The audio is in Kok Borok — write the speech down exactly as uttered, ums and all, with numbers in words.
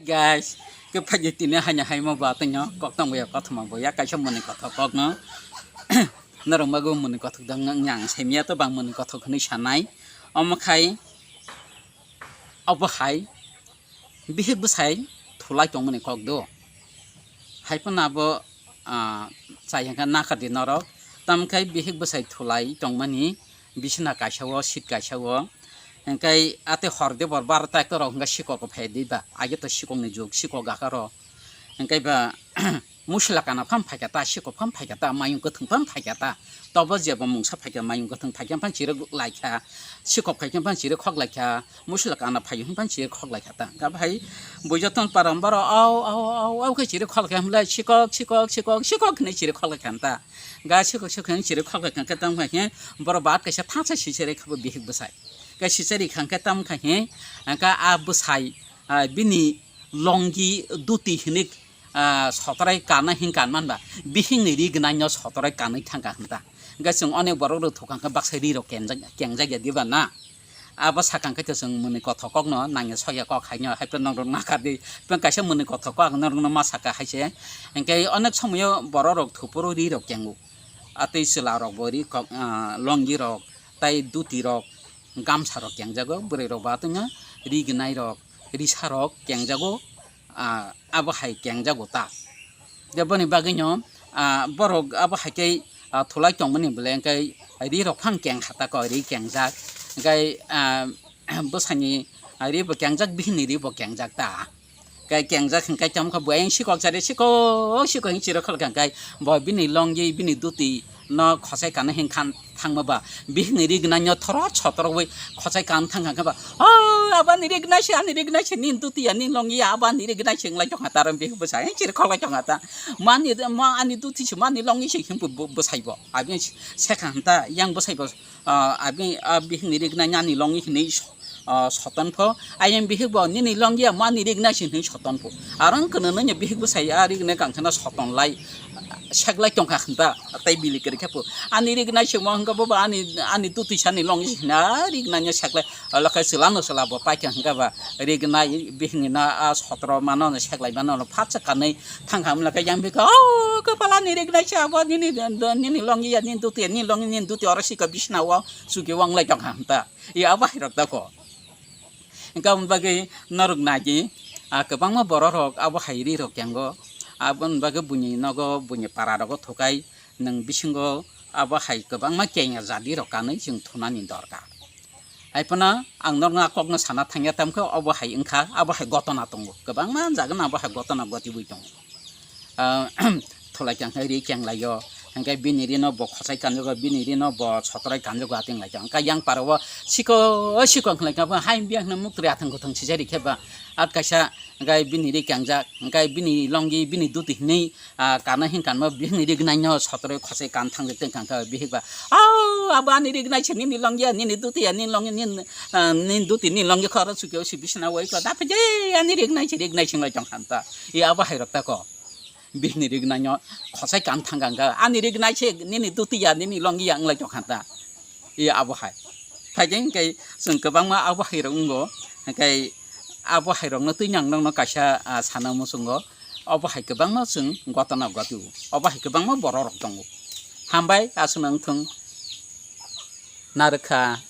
Guys, ke phaji tini hanya haimo ba tanya kok tong ya kothoma bo ya kaisa muni kothok kok no. Norok mago muni kothok dang nang yang semia to bang muni kothok hwnwi sanai. Omo khai obo hai bihik bwsai thulai tongmani kok do. Hai phano abo, ah, chai hwnka nakar di norok. Tamo khai bihik bwsai thulai tongmani bisina kaisa o, seat kaisa o. Hingkai ate hor de bor barota ekta rok hingka sikok phai di ba. Age to sikok ni jug, sikok gaka ro. Hingkai ba musla kana pham phaikha ta, sikok pham phaikha ta, mayung kwthwng pham phaikha ta. Tobo jeba mungsa phaikha, mayung kwthwng phaikha phang chirwk laikha, sikok phaikha phang chirwk khok laikha, musla kana phai phang chirwk khok laikha ta. Hingka bai buijoton parambaro au, au, au, au khe chirwk khok laikha hwnlai sikok, sikok, sikok, sikok hinwi chirwk khok laikha ta. Ga sikok, sikok hinwi chirwk khok laikha khe tamo khe borok bat kaisa thangsa sichari kha bo bihik bwsai. Ga sichari kha khe tamo khe hingka a bwsai, ah, bini longi duti hinwi ah, sotrai kana hingka man ba, bihing ni ri gwnang no sotrai kanwi thangka hwnta. Hingke chwng onek borok rok thukang khe baksa ri rok kenjak, kengjak ya diba na? Abo sakang khe to chwng mwnwi kothok kok no nangya sokya kok hai no, hai phano norok nakar di. Phano kaisa mwnwi kothok kok ang norok no ma saka hai se. Hingke onek somoyo borok rok thupuru ri rok kengo. Atwi chwla rok bo ri kok, ah, longi rok, tai duti rok, gamsa rok kengjago, bwrwi rok bo atwino ri gwnai rok, risa rok kengjago, ah, abo hai kengjago ta. Je boni bagwino, ah, borok abo hai khe, ah, thulai tongmani bwle hwnkhe ri rok phang keng kha ta ko, ri kengjak. Hwnkhe, ah, bwsani, ah, ri bo kengjak, bihini ri bo kengjak ta. Kai kengjak hwnkhe tamo khe bo ayang sikok chari sikok sikok hing chirwk khol kha hwnkhe bo bini longi bini duti no khosai kana hing khan thangma ba bihini ri gwnang yo thorot sotorok bai khosai kan thang kha ba, "O abani ri gwnang se, ani ri gwnang se, nini duti ya, nini longi ya, abani ri gwnang se," wng lai tong kha ta aro bihik bwsai hing chirwk khol lai tong kha ta. Mani, ma ani duti se, mani longi se hing bo, bo, bwsai bo. Abi se kha hwn ta yang bwsai bo, ah, abi, ah, bihini ri gwnang ani longi hinwi ah, soton pho. Ayang bihik bo nini longi ya ma ni ri gwnang se hinwi soton pho. Aro wng khe nini bihik bwsai a ri gwnang kang kheno soton lai, sek lai tong kha hwn ta, tei bili kwrwi khe pho. Ani ri gwnang se mo hwnkha bo ba ani, ani duti sani longi se hwnwi a ri gwnang no sek lai. Olo khe chwla no chwla bo pai kha hwnkha ba ri gwnang bihini no a sotro mano no sek lai mano no phatsa kanwi thang kha hwnla khe yang bihik, "O kwpal ani ri gwnang se abo nini, nini longi ya nini duti ya, nini longi nini duti oro sika bisna o chuki wng lai tong kha hwn ta." I abo hai rok da kho. Hingke aboni bagwi norok nai di, ah, kwbangma borok rok abo hai ri rok kengo. Aboni bagwi buini nogo, buini para rogo thukai nwng bisingo abo hai kwbangma kenya jadi rok kanwi chwng thunani dorkar. Hai phano ang norokno a kokno sana thangya, tamkhe obo hai wngkha, abo hai gotona tongo, kwbangma jaga no abo hai gotona gotibwi tongo. Ah, thulai kang khe ri keng lai o. Hingke bini ri no bo khosai kanjago, bini ri no bo sotorai kanjago ating lai kang. Hingke yang para o siko, siko hing lai kang, hai biya hino muk twi athang kuthang sijari khe ba. At kaisa hingke bini ri kangjak, hingke bini longi, bini duti hinwi, ah, kana hing kanma bini ri gnai no sotorai khosai kan thang teng kang khe bihik ba. Au, abo ani ri gnai se nini longi ya, nini duti ya, nini longi, nini, ah, nini duti, nini longi khoro sukyo si bisna wai ko. Da phe je ani ri gnai se, ri gnai sing lai tong khan ta. I abo hai rok ta ko. Bihini ri gwnang no khosai kan thang kha hwnkha, ani ri gnai se nini duti ya nini longi ya wng lai tong kha ta. I abo hai. Phaikhe hwnkhe chwng kwbangma abo hai rok wngo, hwnkhe abo hai rok no twi ang nokno kaisa, ah, sana muchungo. Obo hai kwbangma chwng gotona gotio. Obo hai kwbangma borok rok tongo. Hambai aswk no wngthung. Narwkha.